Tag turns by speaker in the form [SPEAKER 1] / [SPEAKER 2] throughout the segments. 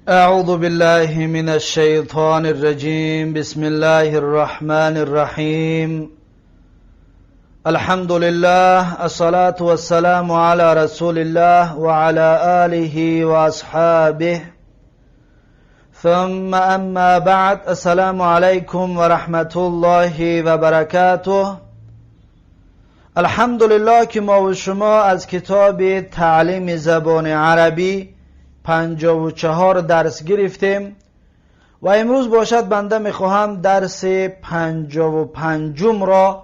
[SPEAKER 1] أعوذ بالله من الشيطان الرجيم. بسم الله الرحمن الرحيم. الحمد لله، الصلاة والسلام على رسول الله وعلى آله وأصحابه. ثم أما بعد، السلام عليكم ورحمة الله وبركاته. الحمدلله که ما و شما از کتاب تعلیم زبان عربی 54 درس گرفتیم و امروز باشد بنده میخواهم درس 55 را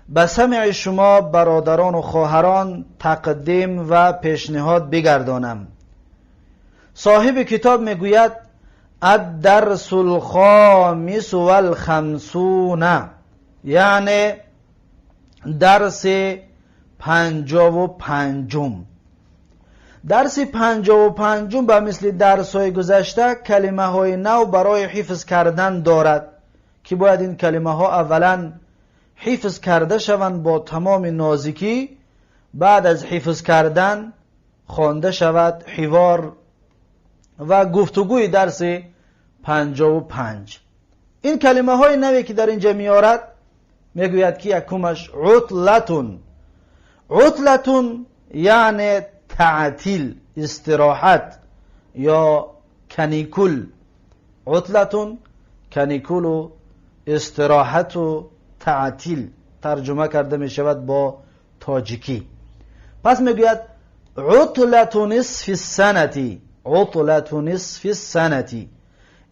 [SPEAKER 1] به سمع شما برادران و خواهران تقدیم و پیشنهاد بگردانم. صاحب کتاب میگوید: الدرس الخامس والخمسون، یعنی درس 55. درس 55 به مثل درس های گذشته کلمه های نو برای حفظ کردن دارد که باید این کلمه ها اولا حفظ کرده شوند با تمام نازکی، بعد از حفظ کردن خوانده شود حوار و گفتگوی درس 55. این کلمه های نوی که در اینجا میارد، میگوید که یکمش عطلة. عطلة یعنی تعطیل، استراحت یا каникул. عطلة каникул و استراحت و تعطیل ترجمه کرده می شود با تاجیکی. پس میگوید: عطلة نصف السنة. عطلة نصف السنة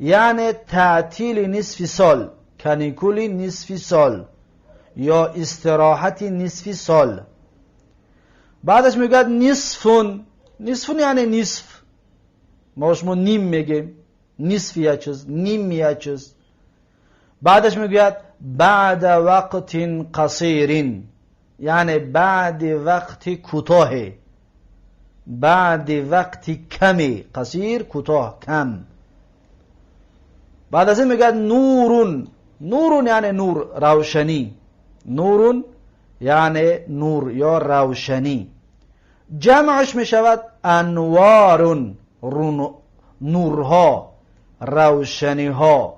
[SPEAKER 1] یعنی تعطیل نصف سال، каникул نصف سال یا استراحت نصف سال. بعدش میگوید نصف. نصف یعنی نصف. ما شما نیم میگیم، نصف یک چیز، نیم یک چیز. بعدش میگوید بعد وقت قصير، یعنی بعد وقت کوتاه، بعد وقت کمی. قصير کوتاه، کم. بعد از این میگه نور. نور یعنی نور، روشنی. نور یعنی نور یا روشنی. جمعش می شود أنوار، نورها، روشنی ها.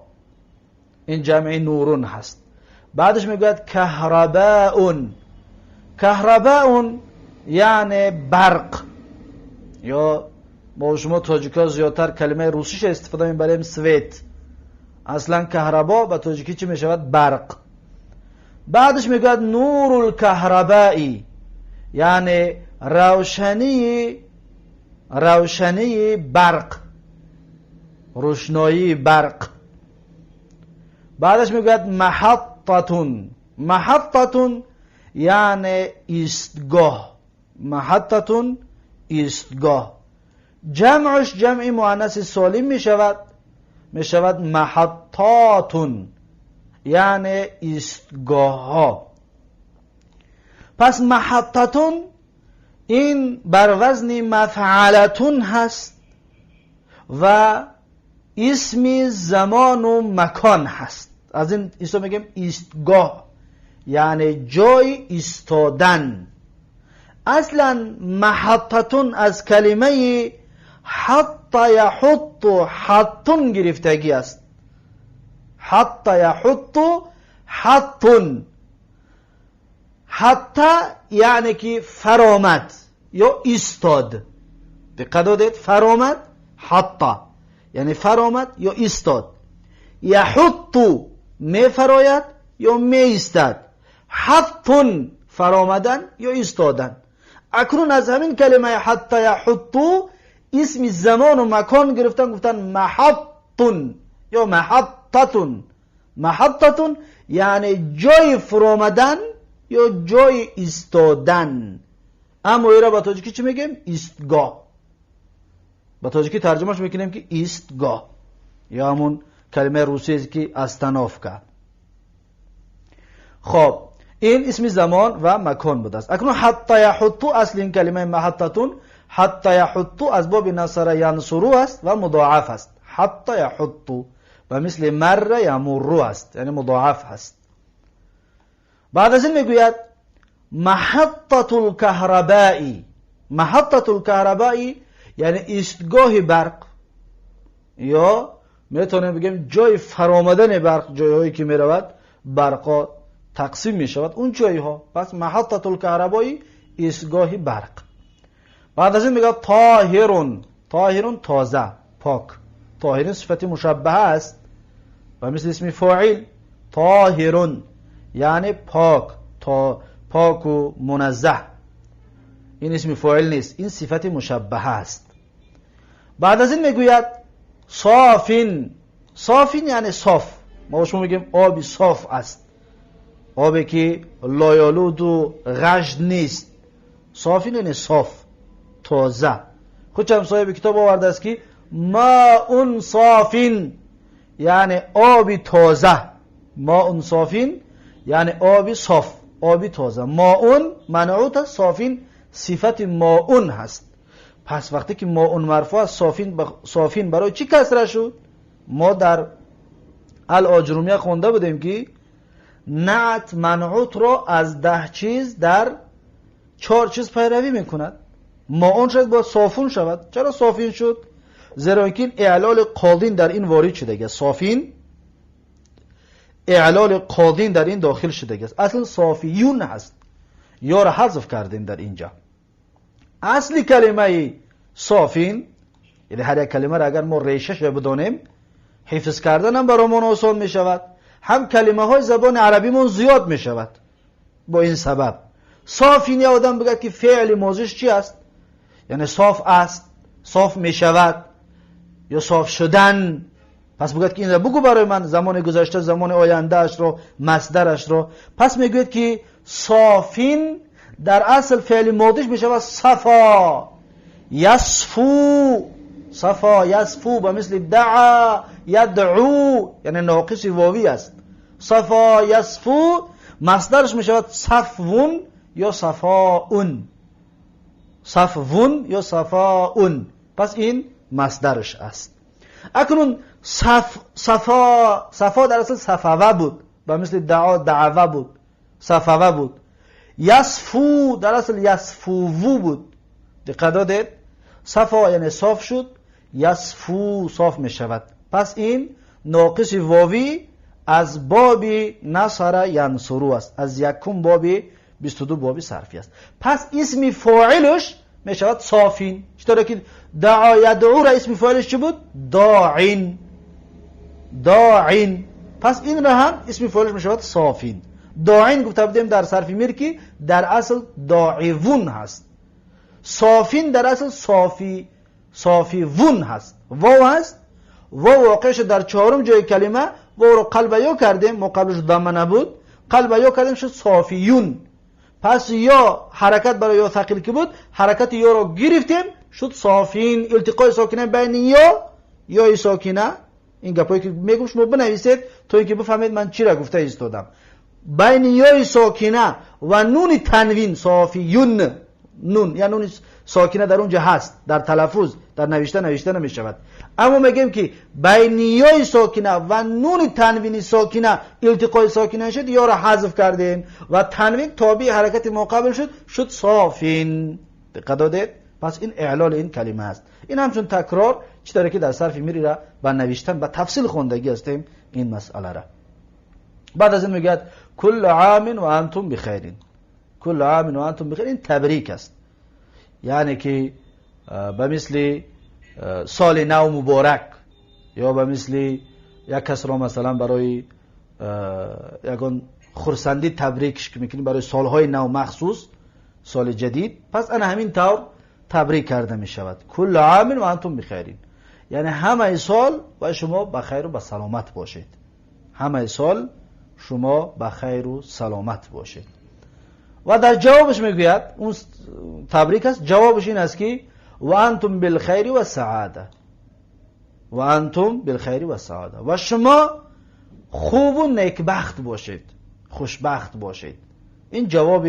[SPEAKER 1] این جمع نور هست. بعدش میگوید كهرباء. كهرباء یعنی برق، یا ما شما تاجیکا زیادتر کلمه روسیش استفاده میبریم، свет. اصلا كهرباء به تاجیکی چی میشود؟ برق. بعدش میگوید نور الكهرباء، یعنی روشنی برق، روشنایی برق. بعدش میگوید محطة. محطة یعنی ایستگاه. محطة ایستگاه. جمعش جمع مؤنث سالم می شود محطات، یعنی ایستگاه ها. پس محطة این بر وزن مفعلة هست و اسم زمان و مکان هست. از این ایستا میگیم ایستگاه، یعنی جای ایستادن. اصلا محطة از کلمه حط يحط حط گرفتگی است. حط يحط حط. حط یعنی که فرامد یا ایستاد. دقت دادید؟ فرامد. حط یعنی فرامد یا ایستاد. يحط میفراید یا میایستد. حط فرامدن یا ایستادن. اکنون از همین کلمه حط يحط اسم زمان و مکان گرفتن، گفتن محط یا محطة. محطة یعنی جای فرامدن یا جای ایستادن. اما ایرا با تاجیکی چی میگیم؟ ایستگاه. با تاجیکی ترجمهش میکنیم که ایستگاه یا همون کلمه روسی است که остановка. خب، این اسم زمان و مکان بوده است. اکنون حط يحط، اصل این کلمه محطة حط يحط از باب نصر ينصر است و مضاعف است. حط يحط و مثل مر يمر است، یعنی مضاعف هست. بعد از این میگوید محطة الكهرباء. محطة الكهرباء یعنی ایستگاه برق. یا میتونیم بگیم جای فرامدن برق، جایهایی که میرود برقا تقسیم میشود اون جایها. پس محطة الکهربایی ایستگاه برق. بعد از این میگه طاهرون. طاهرون تازه، پاک. طاهرون صفت مشبهه است و مثل اسم فاعل. طاهرون یعنی پاک، تا پاک و منزه. این اسم فاعل نیست، این صفت مشبهه است. بعد از این میگوید صافین. صافین یعنی صاف. ما شما میگیم آبی صاف است، آبی که لایالود و غش نیست. صافین یعنی صاف، تازه. خود هم صاحب کتاب آورده است که ماء صافین یعنی آبی تازه. ماء صافین یعنی آبی صاف، آبی تازه. ماء منعوت است، صافین صفت ماء هست. پس وقتی که ماء مرفوع است، صافین برای چی کسره شد؟ ما در الاجرومیه خونده بودیم که نعت منعوت را از 10 چیز در 4 چیز پیروی میکند. ماء شد باید صافون شود. چرا صافین شد؟ زیرا اینکه اعلال قاضین در این وارد شده است. صافین اعلال قاضین در این داخل شده است. اصلا صافیون هست، یا را حذف کردیم در اینجا. اصل کلمه صافین، یعنی هر یک کلمه را اگر ما ریشش بدانیم حفظ کردن هم برامون آسان می شود، هم کلمه های زبان عربیمون زیاد می شود. با این سبب صافین یه آدم بگه که فعل ماضیش چی است، یعنی صاف است، صاف می شود یا صاف شدن. پس بگوید که این را بگو برای من زمان گذشته، زمان آینده اش رو، مصدرش رو. پس میگوید که صافین در اصل فعل ماضیش می شود صفا یصفو. صفا یصفو به مثل دعا یدعو، یعنی ناقص واوی است. صفا یصفو مصدرش می شود صفون یا صفاون. صفون یا صفاون. پس این مصدرش است. اکنون صفا، صفا در اصل صفوه بود، به مثل دعا دعوه بود، صفوه بود. یصفو در اصل یصفوو بود. دقت دادید؟ صفا یعنی صاف شد، یصفو صاف می شود. پس این ناقص واوی از باب نصر ینصرو است، از یکم باب 22 باب صرفی است. پس اسم فاعلش می شود صافین. چطور که دعا یدعو را اسم فاعلش چی بود؟ داعین. داعین. پس این را هم اسم فاعلش می شود صافین. داعین گفته بودیم در صرف میر که در اصل داعیون هست. صافین در اصل صافی، صافیون هست، واو هست. واو واقع شد در چهارم جای کلمه، واو رو قلب یا کردیم، ما قبلش ضمه نبود، قلب یا کردیم شد صافیون. پس یا حرکت برای یا ثقیل که بود، حرکت یا رو گرفتیم شد صافین. التقای ساکنه بین یا یا ساکنه. این گپایی که میگم شما بنویسید تا اینکه بفهمید من چی را گفته ایستادم. بین یای ساکنه و نون تنوین صافیون، نون یا نون ساکنه در اونجا هست، در تلفظ، در نوشته نوشته نمیشود. اما میگیم که بین یای ساکنه و نون تنوین ساکنه التقای ساکنه شد، یا را حذف کردیم و تنوین تابع حرکت مقابل شد، شد صافین. دقت دادید؟ پس این اعلال این کلمه است. این همچون تکرار چی داره که در صرف میری را و نوشتن و تفصیل خوندگی هستیم این مسئله را. بعد از این میگه کل عام و انتم بخیرین. کل عام و انتم بخیر این تبریک است، یعنی که به مثل سال نو مبارک، یا به مثل یک کس را مثلا برای یکان خرسندی تبریکش که میکنی برای سالهای نو مخصوص، سال جدید. پس انا همین طور تبریک کرده می شود. کل عام و انتم بخیرین، یعنی همه سال و شما بخیر و به سلامت باشید. همه سال شما بخیر و سلامت باشید. و در جوابش میگوید اون تبریک است، جوابش این است که و انتم بالخیر و سعاده. و انتم بالخیر و سعاده، و شما خوب و نیکبخت باشید، خوشبخت باشید. این جواب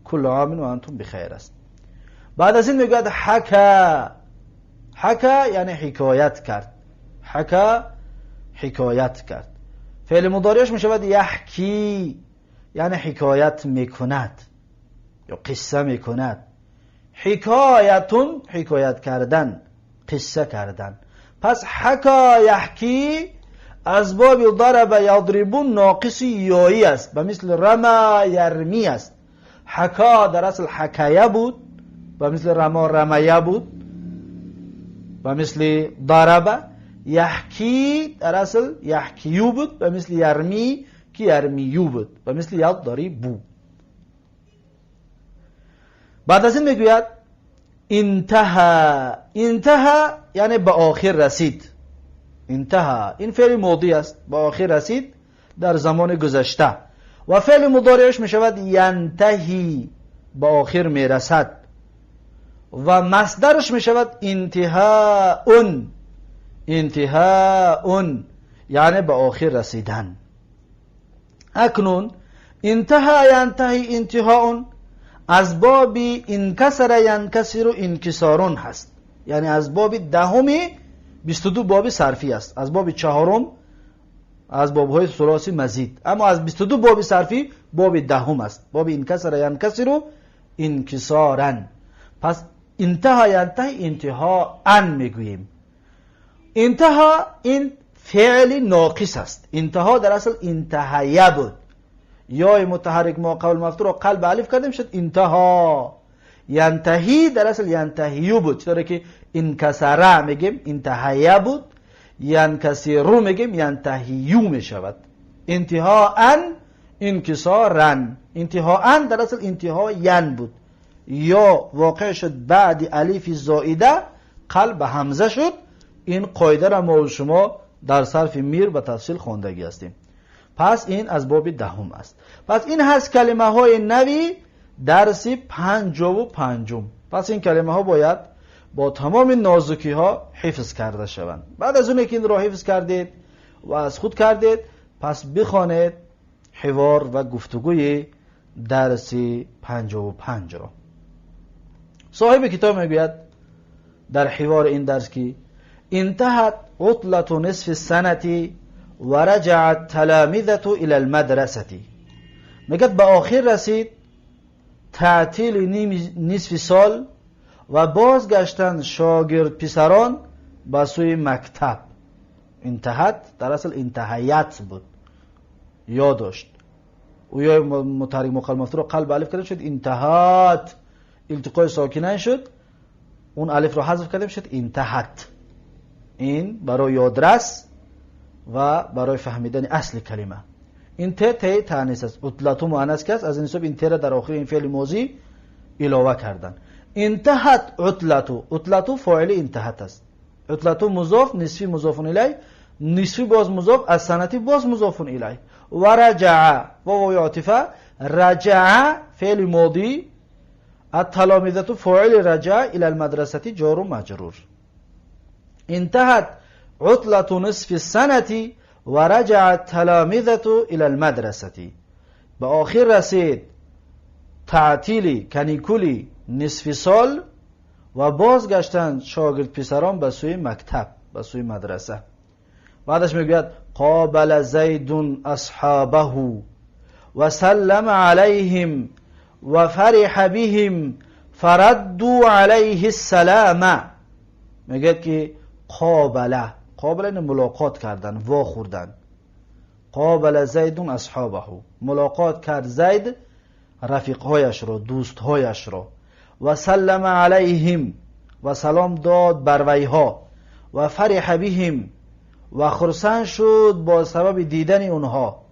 [SPEAKER 1] کل عام و انتم بخیر است. بعد از این میگوید حکا. حکا یعنی حکایت کرد. حکا حکایت کرد. فعل مضارعش میشود یحکی، یعنی حکایت میکند یا قصه میکند. حکایتون حکایت کردن، قصه کردن. پس حکا یحکی از باب ضرب یضرب ناقص یایی است، به مثل رما یرمی است. حکا در اصل حکایه بود، به مثل رما رمیه بود، به مثل ضرب. یحکی در اصل یحکیو بود، به مثل یرمی که یرمیو بود، به مثل یضربو. بعد از این میگوید انتهى. انتهى یعنی به آخر رسید. انتهى این فعل ماضی است، به آخر رسید در زمان گذشته. و فعل مضارعش می شود ینتهی، به آخر می رسد. و مصدرش می شود انتهاء. انتهاء یعنی به آخر رسیدن. اکنون انتهى ینتهی انتهاء از باب انکسر ینکسر انکسارون هست، یعنی از باب دهم 22 باب صرفی است، از باب چهارم از بابهای ثلاثی مزید. اما از 22 باب صرفی باب دهم است، باب انکسر ینکسر انکسارا. پس انتها ینتهی انتهاء میگوییم. انتها این فعل ناقص است. انتها در اصل انتهیه بود، یا متحرک ما قبل مفتوح را قلب الف کردیم شد انتها. ینتهی در اصل ینتهیو بود، چطوری که انکسره میگیم انتهیه بود، ینکسرو میگیم ینتهیو میشود. انتهاء انکسارا. انتهاء در اصل انتها بود، یا واقع شد بعد الف زائده قلب همزه شد. این قاعده را ما و شما در صرف میر به تفصیل خواندگی هستیم. پس این از باب دهم است. پس این هست کلمه های نوی درس 55. پس این کلمه ها باید با تمام نازکی ها حفظ کرده شوند. بعد از اون که این را حفظ کردید و از خود کردید، پس بخوانید حوار و گفتگوی درس 55 را. صاحب کتاب میگوید در حوار این درس که انتهت عطلة نصف السنة و رجع التلامذة الى المدرسة. میگه به آخر رسید تعطیل نصف سال و بازگشتن شاگرد پسران به سوی مکتب. انتهت در اصل انتهیت بود، یا داشت او یا متحرک مقل مفتوح رو قلب الف کردیم شد انتهات، التقای ساکنین شد، اون الف رو حذف کردیم شد انتهت. این برای یادرس و برای فهمیدن اصل کلمه. این ت ت تانیث است، عطلتو مؤنث است، از این حساب این ت را در آخر این فعل ماضی علاوه کردن. انتهت عطلتو، عطلتو فاعل انتهت است. عطلتو مضاف، نصفی مضاف الیه، نصفی باز مضاف، از سنتی باز مضاف الیه. و رجع و واو عاطفه، رجع فعل ماضی، التلامذة فاعل رجع الى المدرسة جار و مجرور. انتهت عطلة نصف السنة و رجع التلامذة الى المدرسة. به آخر رسید تعطیل کنیکولی نصف سال و بازگشتند شاگرد پسران به سوی مکتب، به سوی مدرسه. بعدش میگوید قابل زید اصحابه و سلم علیهم و فرح بهم فردوا علیه السلام. میگه که قابله، قابله ملاقات کردن، وا خوردن. قابل زید اصحابه، ملاقات کرد زید رفیقهایش را، دوستهایش را. و سلم علیهم و سلام داد بر ویها. و فرح بهم و خرسند شد با سبب دیدن اونها،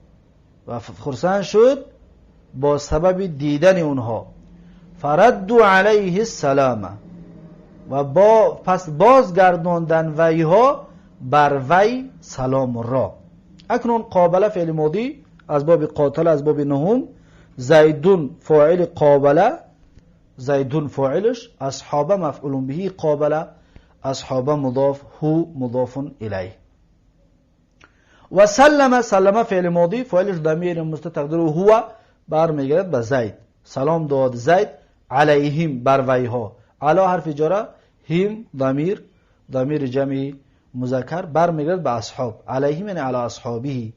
[SPEAKER 1] و خرسند شد با سبب دیدن اونها. فردوا علیه السلام و پس بازگرداندن ویها بر وی سلام را. اکنون قابله فعل ماضی از باب قاتل، از باب نهم. زیدون فاعل قابله، زیدون فاعلش، اصحابه مفعول به قابله، اصحابه مضاف، هو مضاف الیه. و سلم، سلم فعل ماضی، فاعلش ضمیر مستتر تقدیره هو، برمیگرد به زید. سلام داد زید علیهم بر ویها. علا حرف جاره، هم ضمیر، ضمیر جمعی مذکر، برمیگرد به اصحاب. علیهم یعنی علی اصحابه،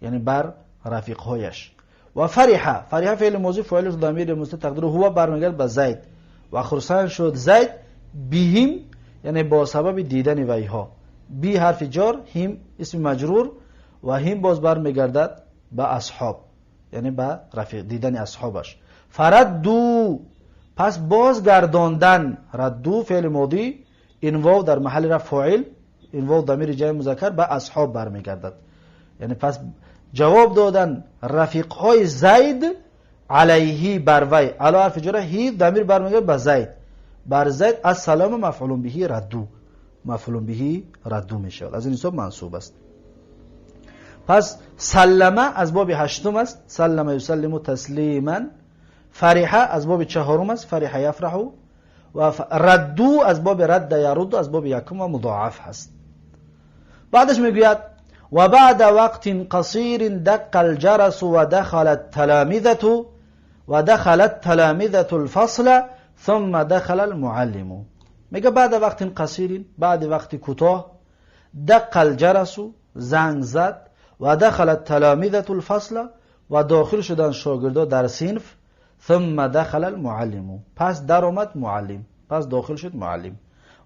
[SPEAKER 1] یعنی بر رفیقهایش. و فرح، فرح فعل ماضی، فاعلش ضمیر مستتر تقدیره هو، برمیگرد به زید. و خرسند شد زید بهم یعنی با سبب دیدن ویها، بی حرف جار، هم اسم مجرور و هم باز برمیگردد به اصحاب، یعنی به رفیق دیدن اصحابش. فردو، پس بازگرداندن. ردو فعل ماضی، این واو در محل رفع فاعل، این واو ضمیر جمع مذکر به اصحاب برمیگردد. یعنی پس جواب دادن رفیقهای زید علیه بر وی، علی حرف جر، هی ضمیر برمیگرده به زید، بر زید السلام مفعول به ردو، مفعول به ردو میشود، از این حساب منصوب است. پس سلمه از باب هشتم است، سلم یسلم تسلیما. فرحه از باب چهارم است، فرح یفرح. و ردو از باب رد یرد، از باب یکم و مضاعف هست. بعدش میگوید و بعد وقت قصیر دق الجرس و دخل التلامذة و دخل التلامذة الفصل ثم دخل المعلم. میگه بعد وقت قصیر، بعد وقت کوتاه، دق الجرس زنگ زد، و دخل التلامذة الفصل و داخل شدن شاگردا در صنف، ثم دخل المعلم پس در آمد معلم، پس داخل شد معلم.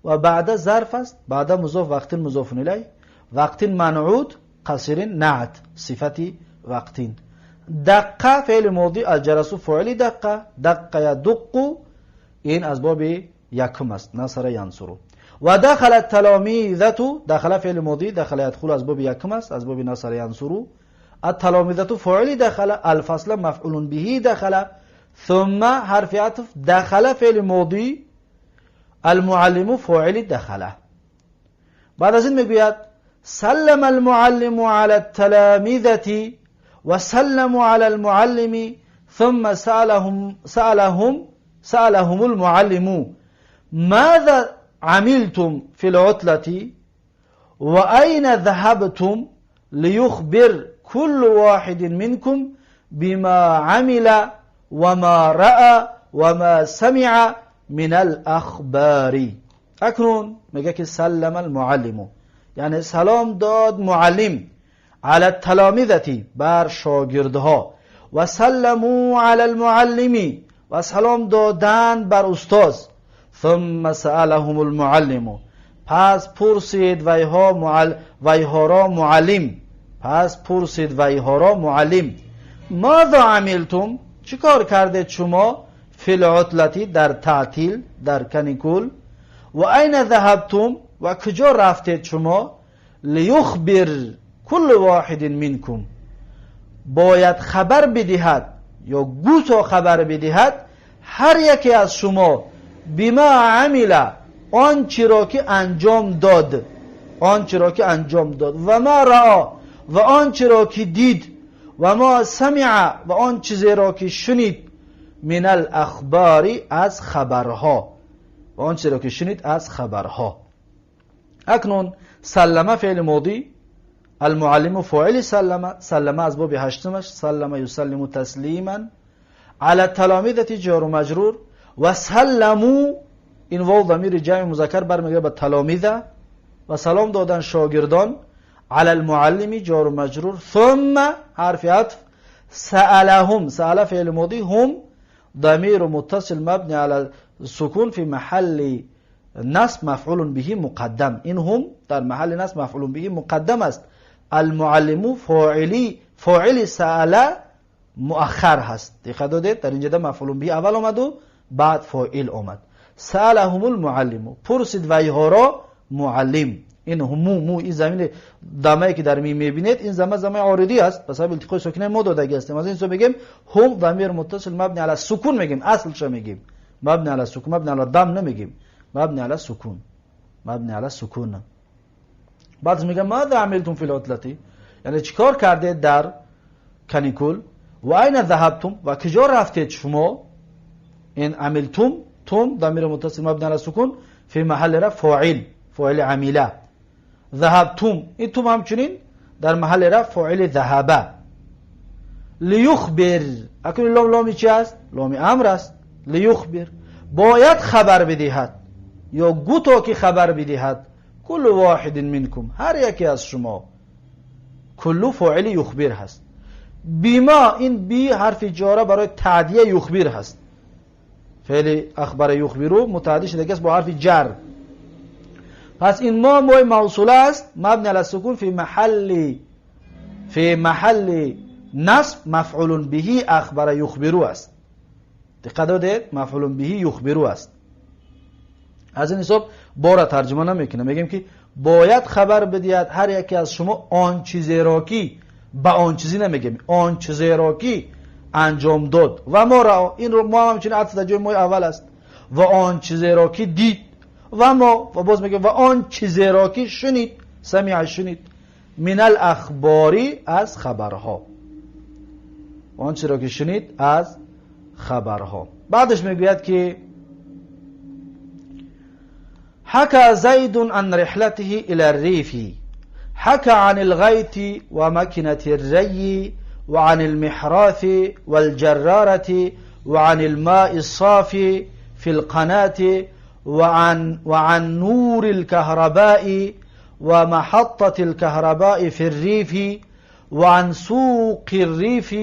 [SPEAKER 1] و بعد ظرف است، بعد مضاف وقت مضاف الیه، وقت منعوت قصیر نعت صفتی وقتین. دقه فعل ماضی، الجرس فاعل دقه، دقه یدق، این از باب یکم است، نصر ینصر. و دخل التلاميذة، دخل فعل ماضی، دخل يدخل از باب یکم است، از باب نصر ینصر. التلاميذة فاعل دخل، الفصل مفعول به دخل، ثم حرف عطف دخل فعل ماضی، المعلم فاعل دخل. بعد از این میگوید سلم المعلم على التلامذة و سلموا على المعلم ثم سألهم المعلم ماذا عملتم في العطلة وأين ذهبتم ليخبر كل واحد منكم بما عمل وما رأى وما سمع من الأخبار. اکنون میگه که سلم المعلم، یعنی سلام داد معلم، علی التلامذة بر شاگردها، و سلموا علی المعلم و سلام دادن بر استاد، ثم سألهم المعلم پس پرسید ویها را معلم، پس پرسید ویها را معلم، ماذا عملتم چی کار کردید شما، فی العطلة در تعطیل در каникул، و این ذهبتم و کجا رفتید شما، لیخبر کل واحد منکم باید خبر بدهد یا گو تا خبر بدهد هر یکی از شما، بما عمل آنچه را که انجام داد، آنچه را که انجام داد، و ما رأى و آنچه را که دید، و ما سمع و آن چیزی را که شنید، من الاخبار از خبرها، و آنچه را که شنید از خبرها. اکنون سلمه فعل ماضی، المعلم فاعل سلمه، سلمه از باب هشتمش، سلم یسلم تسلیما، علی التلامذة جار و مجرور، و سلموا این واو ضمیر جمع مذکر برمیگرده به تلامذة، و سلام دادن شاگردان، علی المعلم جار و مجرور، ثم حرف عطف سألهم، سأل فعل ماضی، هم ضمیر متصل مبنی علی السکون فی محل نصب مفعول به مقدم، این هم در محل نصب مفعول به مقدم است. المعلم فاعل سأل مؤخر هست. دقت دادید در اینجا مفعول به اول آمد و بعد فاعل آمد. سألهم المعلم پرسید ویها را معلم. این همو مو این ضمیر ضمه که در می میبینید این ضمه ضمه عارضی است، به سبب التقای ساکنین ما دادگی هستیم. از این سو میگیم هم ضمیر متصل مبنی علی السکون میگیم، اصلش میگیم مبنی علی السکون، مبنی علی الضم نمیگیم، مبنی علی السکون، مبنی علی السکون. بعد میگم ماذا عملتم فی العطلة، یعنی چیکار کردید در каникул، و این ذهبتم و کجا رفتید شما. این عملتم تم ضمیر متصل مبنی علی السکون فی محل رفع فاعل، فاعل عمله. ذهبتم این تم همچنین در محل رفع فاعل ذهبه. لیخبر اکنون لام لامی چی است؟ لام امر است. لیخبر باید خبر بدهد یا گو تا که خبر بدهد، کل واحد منکم هر یکی از شما. کل فاعل یخبر هست. بما این بی حرف جاره برای تعدیه یخبر هست. فعل اخبر یخبرو متعدی شده است با حرف جر. پس این ما موی موصوله است، مبنی علی السکون فی محل نصب مفعول به اخبر یخبرو است. دقت دادید؟ مفعول به یخبرو است. از این حساب بارا ترجمه نمیکنه، میگیم که باید خبر بدهد هر یکی از شما آن چیزی را که به آن چیزی نمیگیم، آن چیزی را که انجام داد و ما را، این رو ما همچنین عطف در جای ما اول است، و آن چیزی را که دید و ما، و باز میگه و آن چیزی را که شنید، سمع شنید، من الاخباری از خبرها، آن چیزی را که شنید از خبرها. بعدش میگوید که حكى زيد عن رحلته إلى الريف، حكى عن الغيط ومكنة الري وعن المحراث والجرارة وعن الماء الصافي في القناة وعن نور الكهرباء ومحطة الكهرباء في الريف وعن سوق الريف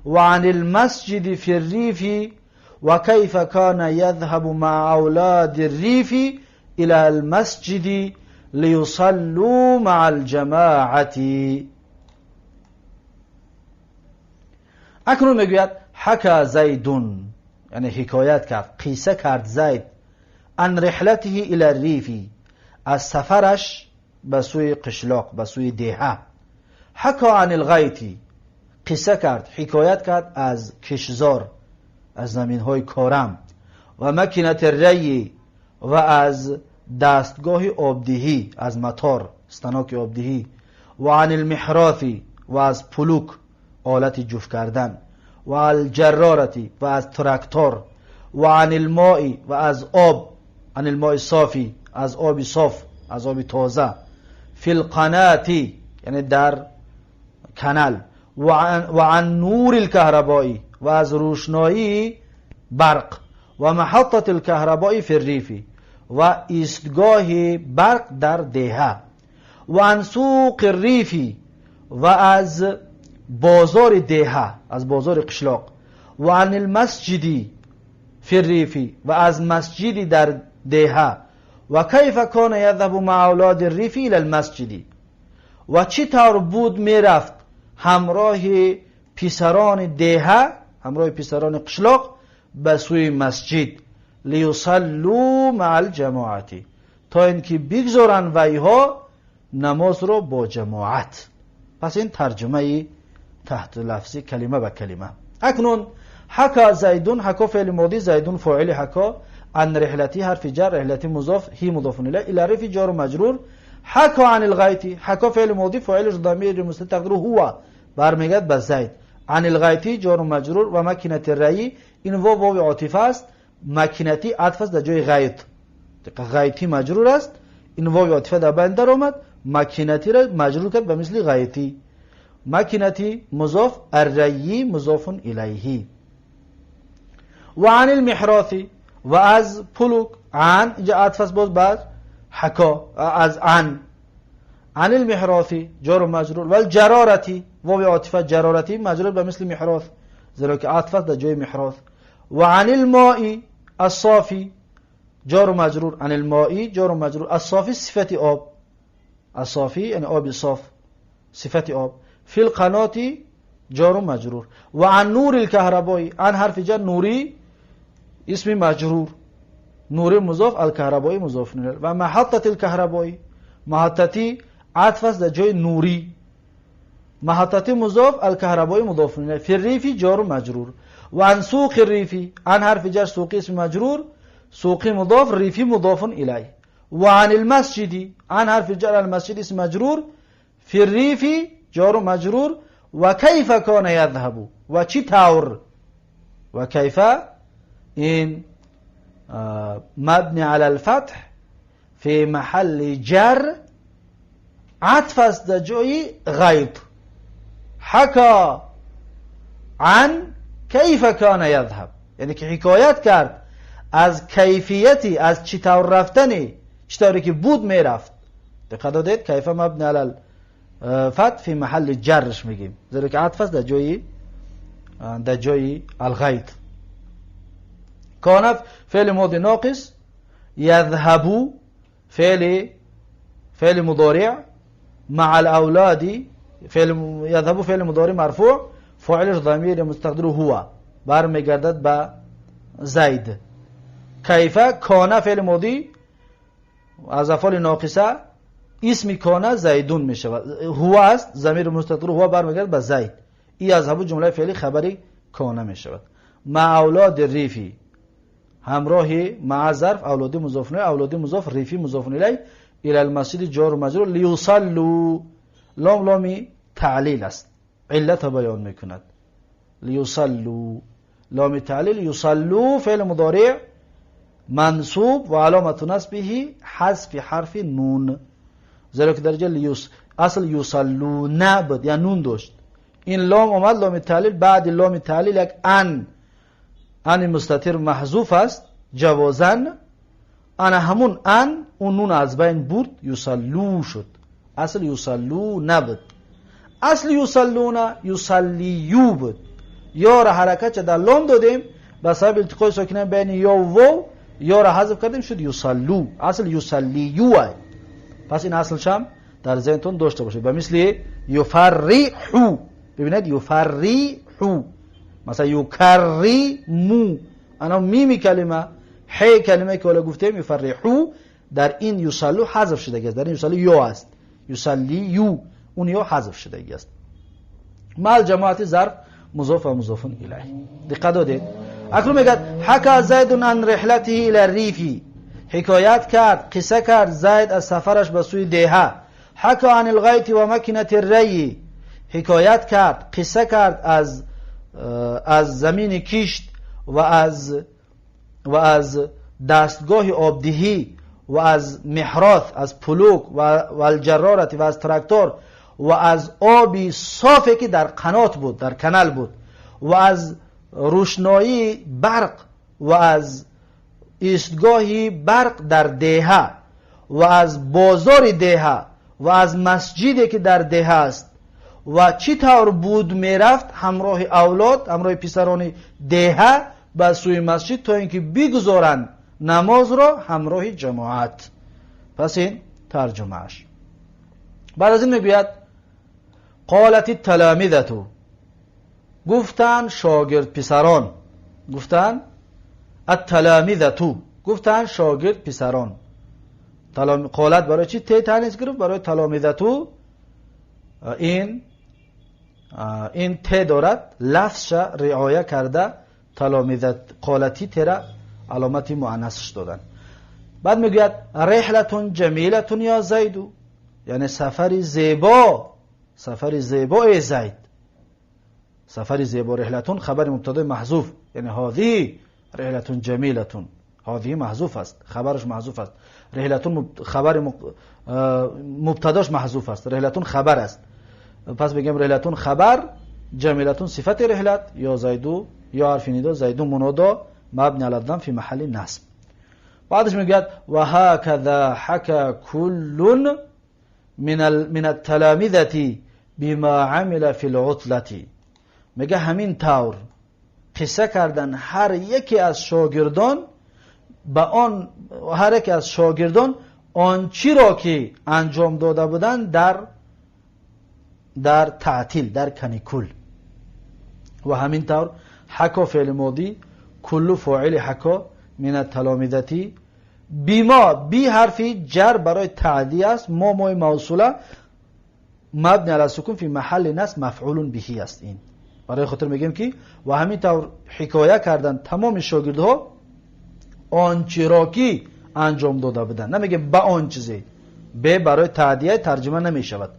[SPEAKER 1] وعن المسجد في الريف وكيف كان يذهب مع أولاد الريف إلى المسجد ليصلوا مع الجماعة. اکنون میگوید حکا زیدون، یعنی حکایت کرد، قصه کرد زید، عن رحلته الى الریف، از سفرش به سوی قشلاق، به سوی دهه. حکا عن الغیط، قصه کرد، حکایت کرد از کشزار، از زمین های کارم، و مکینت الری، و از دستگاه آبدهی، از مطار، ستانک آبدهی، و عن المحراث، و از پلوک، آلت جفت کردن، و الجرارتی، و از تراکتور، و عن الماء، و از آب، عن الماء صافی، از آب صاف، از آب تازه، فی القناة، یعنی در کانال، و عن نور الكهربائی، و از روشنایی برق، و محطة الكهرباء فی الریف، و ایستگاه برق در دهه، و عن سوق الریف، و از بازار دهه، از بازار قشلاق، و عن المسجد فی الریف، و از مسجد در دهه، و کیف کان یذهب مع اولاد الریف الی المسجد، و چی طور بود میرفت همراه پسران دهه، همراه پسران قشلاق به سوی مسجد، لیصلوا مع الجماعت، تا اینکه بگذارن ویها نماز رو با جماعت. پس این ترجمه تحت لفظی کلمه به کلمه. اکنون حکا زیدون، حکا فعل ماضی، زیدون فاعل حکا، عن رحلتی حرف جر، رحلتی مضاف، هی مضاف الیه، الی ریف جار و مجرور. حکا عن الغیط، حکا فعل ماضی، فاعلش ضمیر مستتر تقدیره هو، برمیگرد به زید. عن الغیط جار و مجرور و مکینت الری، این واو واو عاطفه است، مکینتی عطف است در جای غیط، غیطی مجرور است، این واو عاطفه در بند در آمد، مکینتی را مجرور کرد به مثل غیطی. مکینتی مضاف، الری مضاف الیه. و عن المحراث، و از پلوک، عن اینجا عطف است باز بعد حکا از عن، عن المحراث جار و مجرور، و الجرارتی واو عاطفه، جرارتی مجرور به مثل محراث، زیرا که عطف است در جای محراث. و عن الماء الصافی جار و مجرور، عن الماء جار و مجرور، الصافی صفت آب، الصافی یعنی آب صاف، صفت آب، فی القناة جار و مجرور. و عن نور الكهرباء، عن حرف جر، نوری اسم مجرور، نور مضاف، الكهرباء مضاف الیه. و محطة الكهرباء، محطتی عطف است در جای نوری، محطتی مضاف، الكهرباء مضاف الیه، فی الریف جار و مجرور. و عن سوق الریف، عن حرف جر، سوقی اسم مجرور، سوقی مضاف، ریفی مضاف الیه. و عن المسجد، عن حرف جر، المسجد اسم مجرور، فی الریف جار و مجرور. و کیف کان یذهب، و چی طور، و کیف این مبنی علی الفتح فی محل جر، عطف است در جای غیط. حکا عن کیف کان یذهب، یعنی که حکایت کرد از کیفیتی، از چی طور رفتنی، چی طوری که بود میرفت. دقت دادید؟ کیف مبنی علی الفتح فی محل جرش میگیم، زیرا که عطف است در جای الغیط. کان فعل ماضی ناقص، یذهب فعل فعل مضارع مع الأولاد، فعل يذهب فعل مضارع مرفوع، فاعلش ضمیر مستقدر هو، برمیگردد به زید. کیف کان فعل ماضی از افعال ناقصه، اسم کان زیدون میشود، هو است، ضمیر مستتر هو برمیگردد به زید. این یذهب جمله فعلی خبری کان میشود. مع اولاد الریفی، همراه مع ظرف اولادی مضاف الیه، اولادی مضاف ریفی مضاف الیه، الى المسجد جار و مجرور، لیصلوا، لام لامی تعلیل است، علت بیان میکند. لیصلوا لام تعلیل، یصلوا فعل مضارع منصوب و علامت نصبه حذف حرف نون، زیرا که درجه لیوس اصل یصلون بود، یعنی نون داشت، این لام آمد لام تعلیل، بعد لام تعلیل یک ان، ان مستتر محذوف است جوازن، انا همون ان اون نون از بین برد، یصلو شد. اصل یصلو نبود، اصل یصلون یصلیو بود. یا را حرکت در لام دادیم به سبب التقای ساکنین بین یا و واو، یا را حذف کردیم شد یصلو، اصل یصلیو. پس این اصلش هم در ذهنتون داشته باشید. به مثل یفرحو، ببینید یفرحو، مثلا یکرمو، انا میمی کلمه حی کلمه که حالا گفتیم یفرحو، در این یصلو حذف شده است، در این یصلو یا است، یصلیو اون یا حذف شده است. مع جماعت ظرف مضاف و مضاف الیه. دقت دادید؟ اکنون میگه حکا زید عن رحلته الی الریف، حکایت کرد، قصه کرد زید از سفرش به سوی دیهه. حکا عن الغیط و مکنه الری، حکایت کرد، قصه کرد از زمین کشت و از دستگاه آبدهی و از محراث، از پلوک و الجرارت و از تراکتور و از آبی صافی که در قنات بود، در کانال بود، و از روشنایی برق و از ایستگاه برق در دیهه و از بازار دیهه و از مسجدی که در دیهه است و چی طور بود میرفت همراه اولاد، همراه پسران دیهه به سوی مسجد تا اینکه بگذارند نماز را همراه جماعت. پس این ترجمه اش. بعد از این میگوید قالت التلامذة، گفتن شاگرد پسران، گفتن التلامذة، گفتن شاگرد پسران. قالت برای چی تی تانیث گرفت؟ برای تلامذة این ت دارد، لفظش رعایه کرده تلامذة قالتی ترا علامت مؤنثش دادن. بعد میگوید رحلة جمیلة یا زید، یعنی سفر زیبا، سفر زیبا ای زید، سفر زیبا. رحلتون خبر مبتدا محذوف، یعنی هذه رحلة جمیلة، هذه محذوف است، خبرش محذوف است. رحلتون خبر مبتداش محذوف است، رحلتون خبر است. پس بگیم رحلتون خبر، جمیلتون صفت رحلت، یا زیدو یا حرف ندا، زیدو منادا مبنی علی الضم فی محل نصب. بعدش میگه و هکذا حکا کل من التلامذة بما عمل فی العطلة. میگه همین طور قصه کردن هر یکی از شاگردان به آن، هر یکی از شاگردان آنچی را که انجام داده بودند در تعطیل، در کنیکول. و همین طور حکا فعل ماضی، کل فاعل حکا من التلامذة بما، بی حرفی جر برای تعدیه است، ما مای موصوله مبنی علی السکون فی محل نصب مفعول به است. این برای خاطر میگیم که و همین طور حکایه کردن تمام شاگردها آنچه را که انجام داده بودن. نمیگه به آن چیزی، به برای تعدیه ترجمه نمیشود.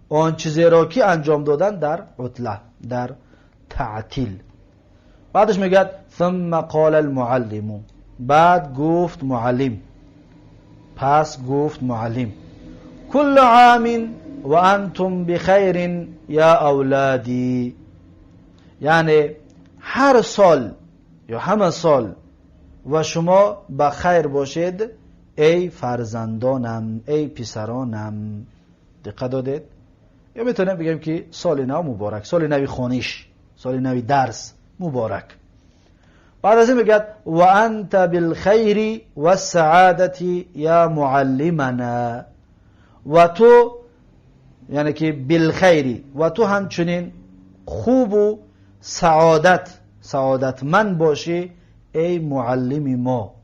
[SPEAKER 1] آن چیزی را که انجام دادن در عطله، در تعطیل. بعدش میگه ثم قال المعلم، بعد گفت معلم، پس گفت معلم کل عام و انتم بخیر یا اولادی، یعنی هر سال یا همه سال و شما به خیر باشید ای فرزندانم، ای پسرانم. دقت دادید؟ یا میتونم بگم که سال نو مبارک، سال نوی خانش، سال نوی درس مبارک. بعد از این میگه و انت بالخیر والسعادة یا معلمنا، و تو یعنی که بالخیری و تو همچنین خوب و سعادتمند باشی ای معلم ما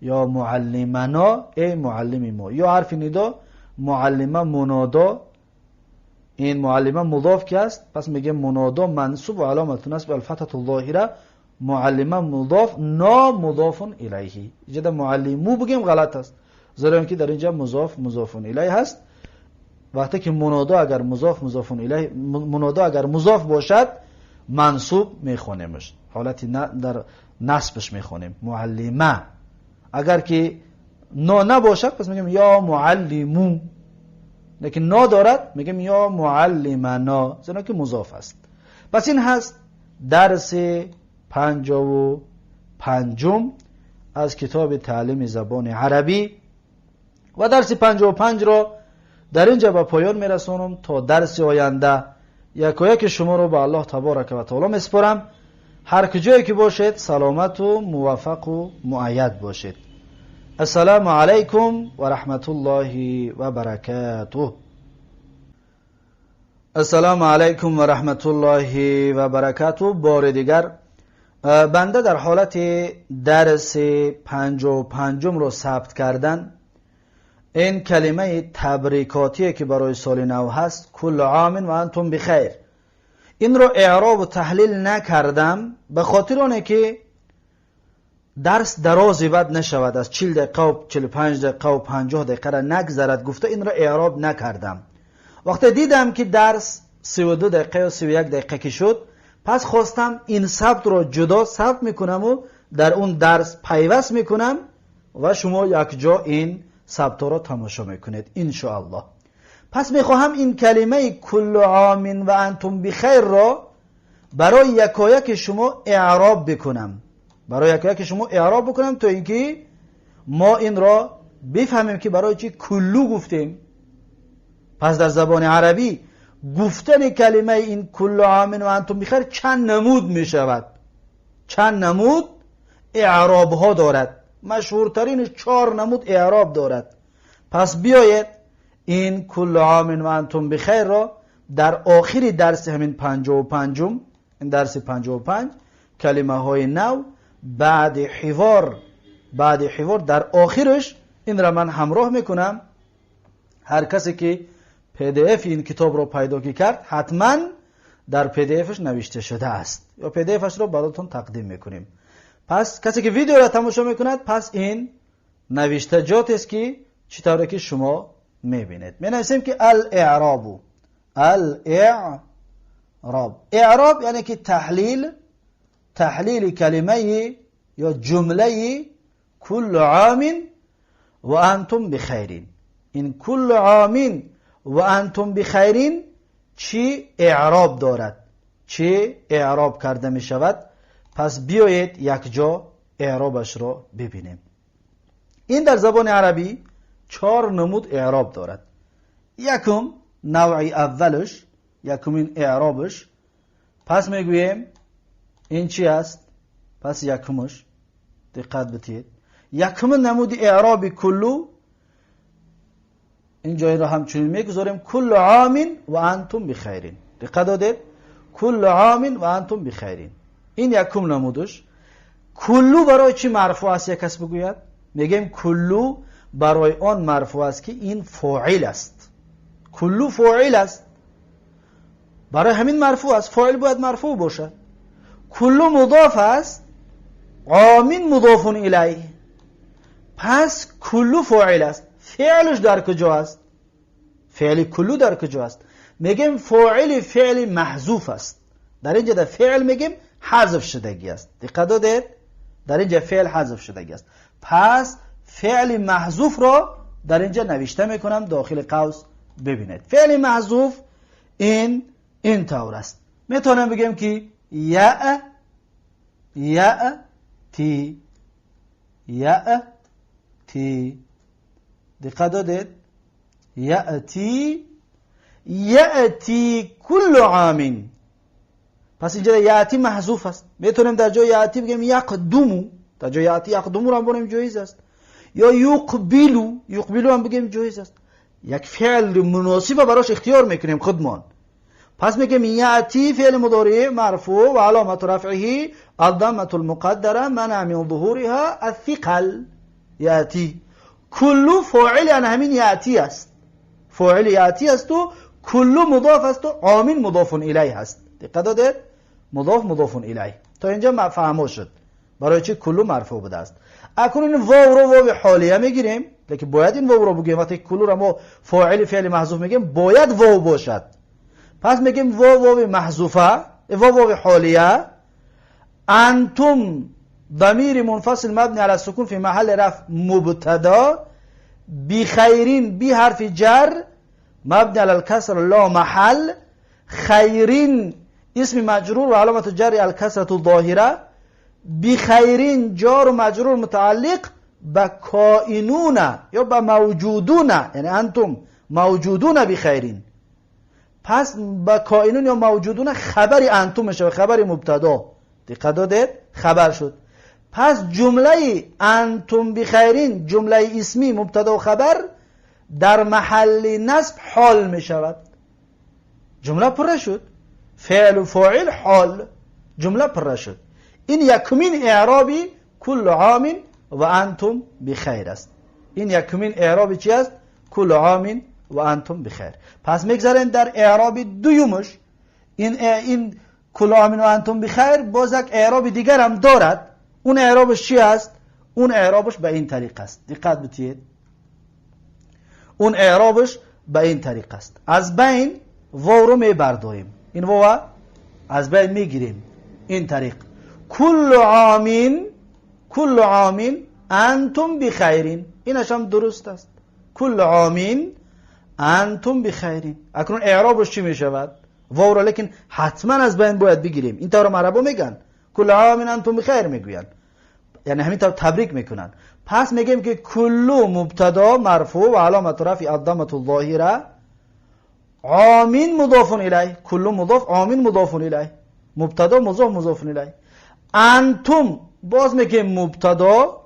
[SPEAKER 1] یا معلمنا ای معلم ما. یا حرف ندا معلمه منادا، این معلمه مضاف که است، پس میگه منادا منصوب و علامت نصب الفتحة الظاهره، معلمه مضاف نا مضاف الیه. اینجا معلمو بگیم غلط است، زیرا اینکه در اینجا مضاف مضاف الیه هست. وقتی که منادا اگر مضاف مضاف الیه، منادا اگر مضاف باشد منصوب میخوانیمش، حالت در نصبش میخوانیم معلمه. اگر که نا نباشد پس میگیم یا معلمو، لیکن نا دارد میگیم یا معلمنا، زیرا که مضاف است. پس این هست درس 55 از کتاب تعلیم زبان عربی و درس 55 را در اینجا به پایان میرسانم. تا درس آینده یکایک شما رو به الله تبارک و تعالی میسپارم. هر کجایی که باشید سلامت و موفق و مؤید باشید. السلام علیکم و رحمت الله و برکاته. السلام علیکم و رحمت الله و برکاته. بار دیگر بنده در حالت درس 55 رو ثبت کردن، این کلمه تبریکاتی که برای سال نو هست، کل عام و انتم بخیر، این رو اعراب و تحلیل نکردم به خاطر آنه که درس درازی بد نشود، از 40 دقیقه و 45 دقیقه و 50 دقیقه را نگذرد، گفته این رو اعراب نکردم. وقتی دیدم که درس 32 دقیقه و 31 دقیقه که شد، پس خواستم این ثبت رو جدا ثبت میکنم و در اون درس پیوست میکنم و شما یک جا این ثبت را تماشا میکنید ان شاء الله. پس میخواهم این کلمه کل عام و انتم بخیر را برای یکایک شما اعراب بکنم، برای یکایک شما اعراب بکنم تا اینکه ما این را بفهمیم که برای چی کلو گفتیم. پس در زبان عربی گفتن کلمه این کل عام و انتم بخیر چند نمود می شود، چند نمود اعراب ها دارد، مشهورترین 4 نمود اعراب دارد. پس بیایید این کل عام و انتم بخیر را در آخر درس همین 55، این درس 55 کلمه های نو بعد حوار در آخرش این را من همراه میکنم. هر کسی که PDF این کتاب رو پیدا کرد حتما در PDF ش نوشته شده است یا PDF ش رو براتون تقدیم میکنیم. پس کسی که ویدیو را تماشا میکند، پس این نوشته جات است که چطوری که شما میبینید. می نویسیم که الاعراب، الاعراب، اعراب یعنی که تحلیل کلمه یا جمله کل عام و انتم بخیرین. این کل عام و انتم بخیرین چی اعراب دارد، چی اعراب کرده می شود. پس بیایید یک جا اعرابش را ببینیم. این در زبان عربی 4 نمود اعراب دارد. یکم نوع اولش، یکمین اعرابش، پس میگوییم این چی است؟ پس یکمش دقت بدید، یکم نمود اعراب کلو این جایی را همچنین میگذاریم کل عام و انتم بخیرین. دقت دادید؟ کل عام و انتم بخیرین، این یکم نمودش. کلو برای چی مرفوع است؟ یک کس بگوید میگیم کلو برای آن مرفوع است که این فاعل است. کلو فاعل است، برای همین مرفوع است، فاعل باید مرفوع باشد. کلو مضاف است، عامین مضاف الیه، پس کلو فاعل است. فعلش در کجا است؟ فعل کلو در کجا است؟ میگیم فاعل فعل محذوف است. در اینجا در فعل میگیم حذف شدگی است. دقت دادید؟ در اینجا فعل حذف شدگی است. پس فعل محذوف را در اینجا نوشته میکنم داخل قوس ببینید. فعل محذوف این طور است. میتونم بگم که یا تی، یا تی. دقت دادید؟ یأتی، یأتی کل عام. پس اینجا یأتی محذوف است. میتونیم در جای یأتی بگیم یقدمو، در جای یأتی یقدمو را هم بگیم جایز است، یا یقبلو، یقبلو هم بگیم جایز است. یک فعل مناسب براش اختیار میکنیم خودمان. پس میگیم یأتی فعل مضارع مرفوع و علامت رفعه الضمة المقدرة منع من ظهورها الثقل. یأتی کل فاعل، یعنی همین یأتی است، فاعل یأتی است و کل مضاف است و عام مضاف الیه است. دقت دادید؟ مضاف مضاف الیه. تا اینجا فهمو شد برای چی کل مرفوع بوده است. اکنون این واو رو واو حالیه میگیریم، لیکن باید این واو رو بگیم. وقتی کل رو ما فاعل فعل محذوف میگیم باید واو باشد. پس میگیم واو واو محذوفه، واو واو حالیه، انتم ضمیر منفصل مبنی علی السکون فی محل رفع مبتدا، بخیرین بی حرف جر مبنی علی الکسر لا محل، خیرین اسم مجرور و علامت جر الکسرة الظاهره، بخیرین جار و مجرور متعلق به کائنون یا به موجودون، یعنی انتم موجودون بخیرین. پس به کائنون یا موجودون خبر انتم میشه، خبر مبتدا. دقت دادید؟ خبر شد. پس جمله انتم بخیرین جمله اسمی مبتدا و خبر در محل نصب حال می شود. جمله پره شد، فعل و فاعل حال، جمله پره شد. این یکمین اعرابی کل عام و انتم بخیر است. این یکمین اعرابی چی است؟ کل عام و انتم بخیر. پس میگذاریم در اعراب دویمش. این کل عام و انتم بخیر باز یک اعراب دیگر هم دارد. اون اعرابش چی است؟ اون اعرابش به این طریق است. دقت بتید. اون اعرابش به این طریق است. از بین واو رو میبرداریم، این واو از بین میگیریم. این طریق کل عام، کل عام انتم بخیرین، اینش هم درست است. کل عام انتم بخیرین. اکنون اعرابش چی میشود؟ واو را لیکن حتما از بین باید بگیریم. این طور عربا میگن کل عام انتم بخیر میگوین، یعنی همین طور تبریک میکنن. پس میگیم که کلو مبتدا مرفوع و علامت رفع الضمه الظاهره، عام مضاف الیه، کلو مضاف، عام مضاف الیه، مبتدا مضاف مضاف الیه. انتم باز میگیم مبتدا،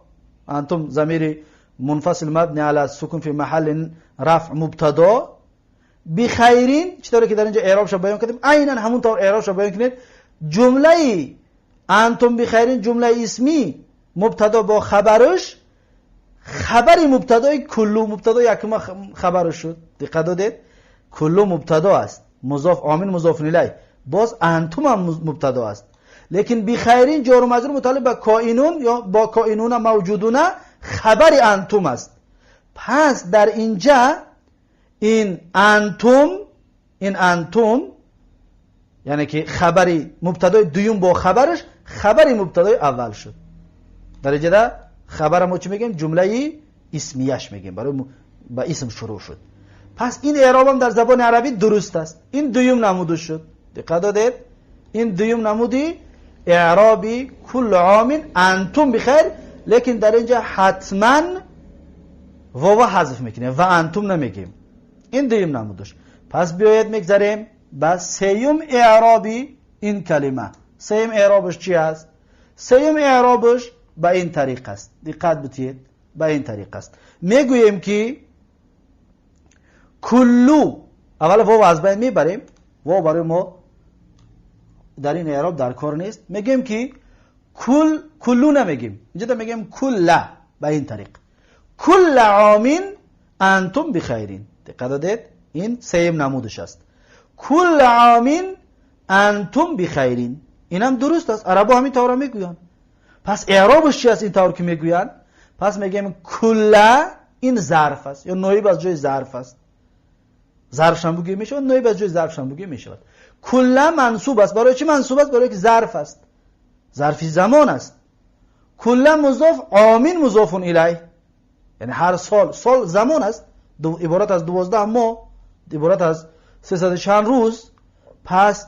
[SPEAKER 1] انتم ضمیر منفصل مبنی علی السکون فی محل رفع مبتدا، بخیرین چطوری که در اینجا اعرابش بیان کردیم عینا همون طور اعرابش بیان کنید. جمله انتم بخیرین جمله اسمی مبتدا با خبرش، خبر مبتدای کلو مبتدا یکم خبرش شد. دقت دادید؟ کلو مبتدا است، مضاف عامل مضاف الیه، باز انتم هم مبتدا است. لیکن بخیرین جار و مجرور متعلق به کائنون یا با کائنون موجودون خبر انتم است. پس در اینجا این انتم، این انتم یعنی که خبری مبتدای دوم با خبرش خبری مبتدای اول شد. در اینجا خبر ما چی میگیم؟ جمله اسمیش میگیم، برای با اسم شروع شد. پس این اعراب هم در زبان عربی درست است. این دوم نمود شد. دقت دادید؟ این دوم نمودی اعرابی کل عام انتم بخیر، لیکن در اینجا حتما واو حذف میکنیم و انتم نمیگیم. این دوم نمودش. پس بیاید میگذاریم به سیوم اعرابی این کلمه. سیوم اعرابش چی است؟ سیوم اعرابش به این طریق است. دقت بتید، به این طریق است. میگوییم که کلو اول واو از بین میبریم، واو برای ما در این اعراب در کار نیست. میگیم که کل، کلو نمیگیم، اینجا میگیم کل به این طریق کل عام انتم بخیرین. دقت دادید؟ این سیم نمودش است. کل عام انتم بخیرین، اینم درست است. عربا همین طور میگویند. پس اعرابش چی است این طور که میگویند؟ پس میگیم کل این ظرف است یا نایب از جای ظرف است. ظرف هم بگیم میشود، نایب از جای ظرف هم بگیم میشود. کل منصوب است. برای چی منصوب است؟ برای که ظرف است، ظرفی زمان است. کل مضاف، عامین مضاف الیه، یعنی هر سال، سال زمان است، عبارت از 12 ماه، عبارت از 300 چند روز. پس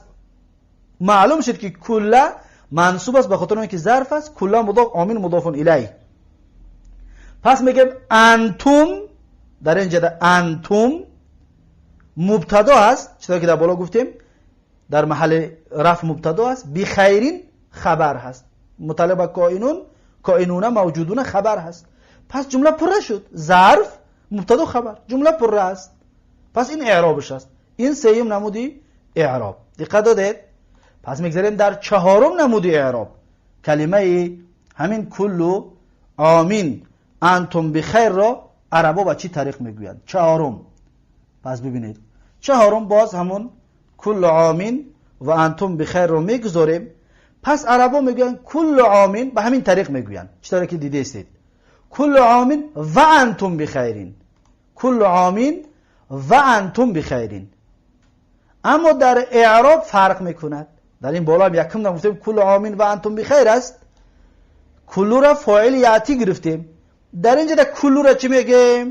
[SPEAKER 1] معلوم شد که کل منصوب است به خاطر اینکه ظرف است. کل مضاف، عامین مضاف الیه. پس میگیم انتم، در اینجا انتم مبتدا است، چطور که در بالا گفتیم در محل رفع مبتدا است. بخیرین خبر هست، متعلق به کائنون، کائنون موجودون خبر هست. پس جمله پره شد، ظرف مبتدا خبر، جمله پره است. Пас ин эъробаш аст. Ин сеюм намуди эъроб. Диққат додед? Пас мегзарем дар чаҳорум намуди эъроб. Калимаи ҳамин куллу омин антум бихайрро арабо ба чӣ тариқ мегӯянд? Чаҳорум. Пас бибинед. Чаҳорум боз ҳамун куллу омин ва антум бихайрро мегузорем. Пас арабо мегӯянд куллу омин ба ҳамин тариқ мегӯянд. Чӣ тавре ки дидестед. Куллу омин ва антум бихайрин. Куллу омин ва антум бихайрин. Аммо дар эъроб фарқ мекунад. Дар ин боло ҳам якум дам гуфтем куллу омин ва антум бихайр аст. Куллура фоили яъти гирифтем. Дар инҷа да куллура чӣ мегӯем?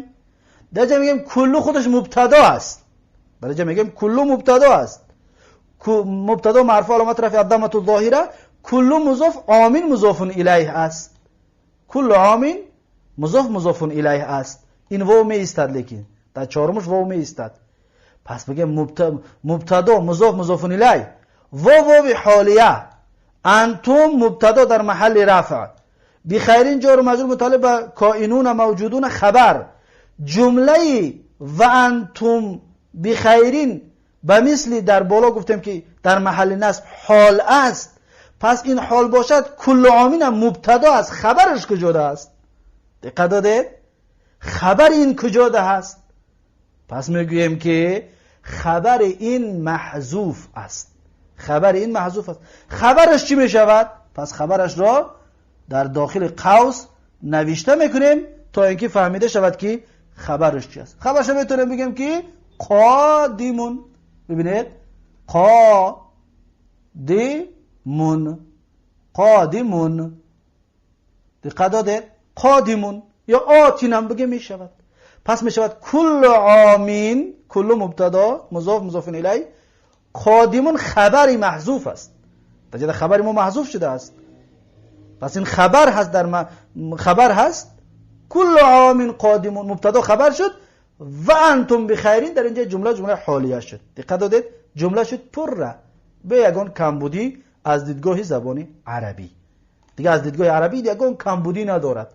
[SPEAKER 1] Дар инҷа мегӯем куллу худаш мубтадо аст. Дар инҷа мегӯем куллу мубтадо аст. Мубтадо марфу аломат рафъи аддамату зоҳира, куллу музоф омин музофун илайҳ аст. Куллу омин музоф музофун илайҳ аст. Ин вов меистад, лекин дар чорумаш вов меистад. Пас бигем мубтадо музоф музофун илайҳ, вов вови ҳолия, антум мубтадо дар маҳалли рафъ, бихайрин ҷору маҷрур мутааллиқ ба коинуна мавҷудуна хабар, ҷумлаи ва антум бихайрин ба мисли дар боло гуфтем ки дар маҳалли насб ҳол аст. Пас ин ҳол бошад, куллу омин ҳам мубтадо аст. Хабараш куҷода аст? Диққат додед? Хабари ин куҷода аст? Пас мегӯем ки хабари ин маҳзуф аст. Хабари ин маҳзуф аст. Хабараш чӣ мешавад? Пас хабарашро дар дохили қавс навишта мекунем то ин ки фаҳмида шавад ки хабараш чи аст. Хабарашро метавонем бигӯем ки қодимун. Бибинед, қодимун, қодимун. Диққат додед? Қодимун ё отин ҳам бигем мешавад. Пас мешавад куллу омин, куллу мубтадо музоф музофун илай, қодимун хабари маҳзуф аст. Дар ҷода хабари мо маҳзуф шудааст. Пас ин хабар ҳаст, дар хабар ҳаст. Куллу омин қодимун мубтадо хабар шуд ва антум бихайрин дар инҷа ҷумла ҷумлаи ҳолия шуд. Диққат додед? Ҷумла шуд пурра, бе ягон камбудӣ аз дидгоҳи забони арабӣ. Дига аз дидгоҳи арабӣ ягон камбудӣ надорад.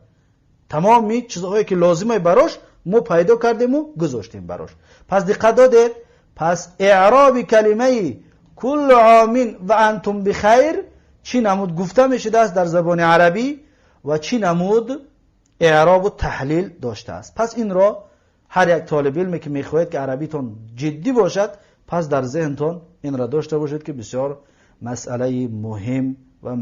[SPEAKER 1] Тамоми чизҳое ки лозимай барош мо пайдо кардему гузоштем барош. Пас диққат додед? Пас эъроби калимаи куллу омин ва антум бихайр чӣ намуд гуфта мешудааст дар забони арабӣ ва чӣ намуд эъробу таҳлил доштааст. Пас инро ҳар як толиби илме ки мехоҳед ки арабитон ҷиддӣ бошад, пас дар зеҳнтон инро дошта бошед ки бисёр масъалаи муҳим ва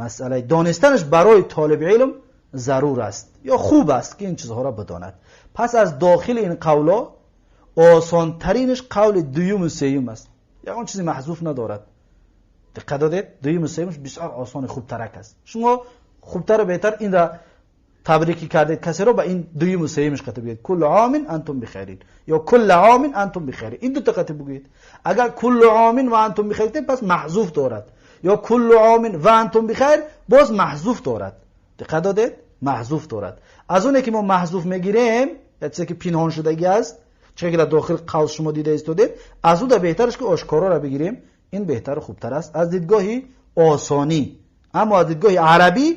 [SPEAKER 1] масъалаи донистанаш барои толиби илм зарур аст ё хуб аст ки ин чизҳоро бидонад. Пас аз дохили ин қавло осонтаринаш қавли дуюму сеюм аст. Ягон чизи маҳзуф надорад. Диққат додед? Дуюму сеюмаш бисёр осони хубтарак аст. Шумо хубтару беҳтар инра табрикӣ кардед касеро, ба ин дуюму сеюмаш қатъ бигӯед: куллу омин антум бихайрин ё кулла омин антум бихайрин. Ин дута қатъ бигӯед. Агар куллу омин ва антум бихайр, пас маҳзуф дорад, ё куллу омин ва антум бихайр боз маҳзуф дорад. Диққат додед? Маҳзуф дорад. Аз оне ки мо маҳзуф мегирем, як чизе ки пинҳон шудагӣ аст, чизе ки дар дохили қавс шумо дида истодед, аз ӯ да беҳтараш ки ошкороро бигирем. Ин беҳтару хубтар аст аз дидгоҳи осонӣ. Аммо аз дидгоҳи арабӣ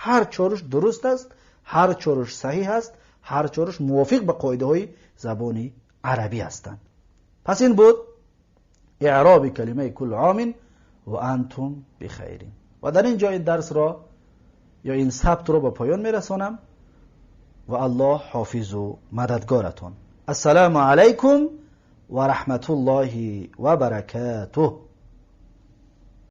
[SPEAKER 1] ҳар чоруш дуруст аст, ҳар чоруш саҳиҳ аст, ҳар чоруш мувофиқ ба қоидаҳои забони арабӣ ҳастанд. Пас ин буд эъроби калимаи куллу омин ва антум бихайрин. Ва дар ин ҷо ин дарсро ё ин сабтро ба поён мерасонам ва Аллоҳ ҳофизу мададгоратон. Ассалому алайкум ва раҳматуллоҳи ва баракатуҳ.